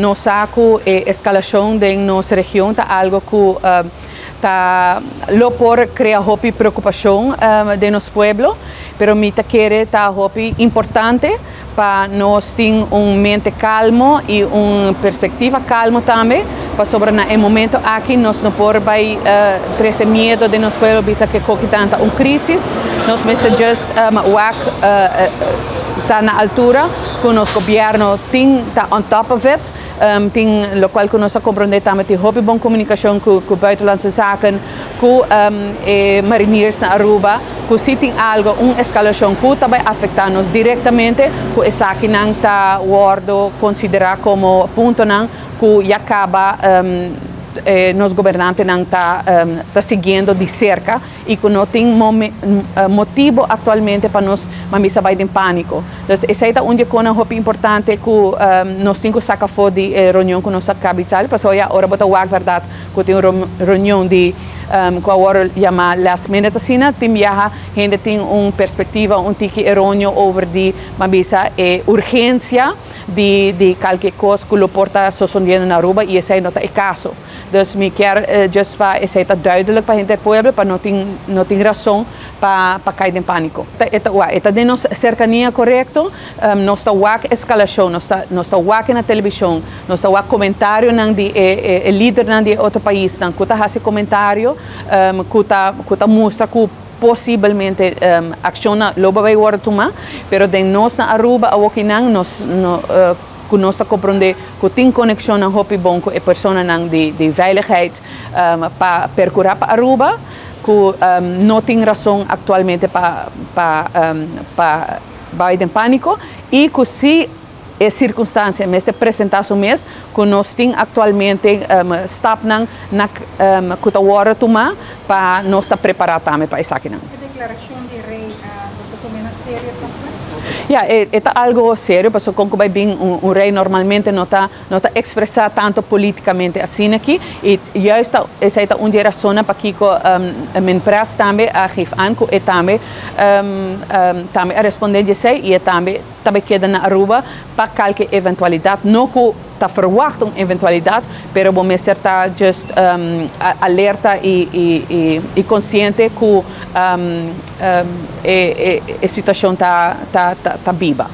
Nos sa cu e escalacion den nos region ta algo cu ta lo por crea hopi preocupacion den nos pueblo, pero mi ta kere ta hopi importante pa nos tin un mente calmo y un perspectiva calmo tambe, pasobra na e momento aki nos no por bay trece miedo den nos pueblo bisa cu coki ta un crisis. Nos mester just wak ta na altura cu nos gobierno tin ta on top of it, tin locual cu nos a comprende tambe tin hopi bon comunicacion cu Buitenlandse Zaken, cu e mariniers na Aruba, cu si tin algo, un escalacion cu ta bay afecta nos directamente, cu esakinan ta wordo considera como puntonan cu ya caba nos gobernantenan ta siguiendo di cerca y cu no tin motibo actualmente pa nos mester bay den panico. Entonces, esey ta un cos hopi importante cu nos tin cu saca for di reunion cu nos a caba di sali, pasobra ora bo ta wak, berdad, cu tin un reunion di cu awor yama last minute asina, tin biaha hende tin un perspectiva un tiki eroneo over di, m'a bisa, e urgencia di cualkier cos cu lo por ta sucediendo na Aruba, y esey no ta e caso. Dus mi kier just pa esey ta duidelijk pa hende pueblo, pa no tin rason pa cay den panico. E ta den nos cercania, corecto, nos ta wak escalacion, nos ta wak na television, nos ta wak comentarionan di e lidernan di otro paisnan cu ta haci comentario, cu ta mustra cu posiblemente accion lo bay wordo tuma, pero den nos na Aruba awokinan nos no, cu nos ta comprende cu tin conexion na hopi bon cu e personanan di veiligheid pa percura pa Aruba, cu no tin rason actualmente pa bay den panico y cu si e circunstancia mester presenta su mes, cu nos tin actualmente stapnan na cu ta wordo tuma pa nos ta prepara tambe pa esakinan. E declaracion di rey, bo ta tuma na serio tambe? Ja, e ta algo serio, pasobra con bay bin un rey normalmente no ta expresa tanto politicamente asina aki, y juist esey ta un di e rason pakico Minpres tambe a geef aan cu e tambe a responde di esey y e tambe keda na Aruba pa cualkier eventualidad, no cu ta verwacht un eventualidad, pero bo mester ta just alerta y consciente cu e situacion ta biba.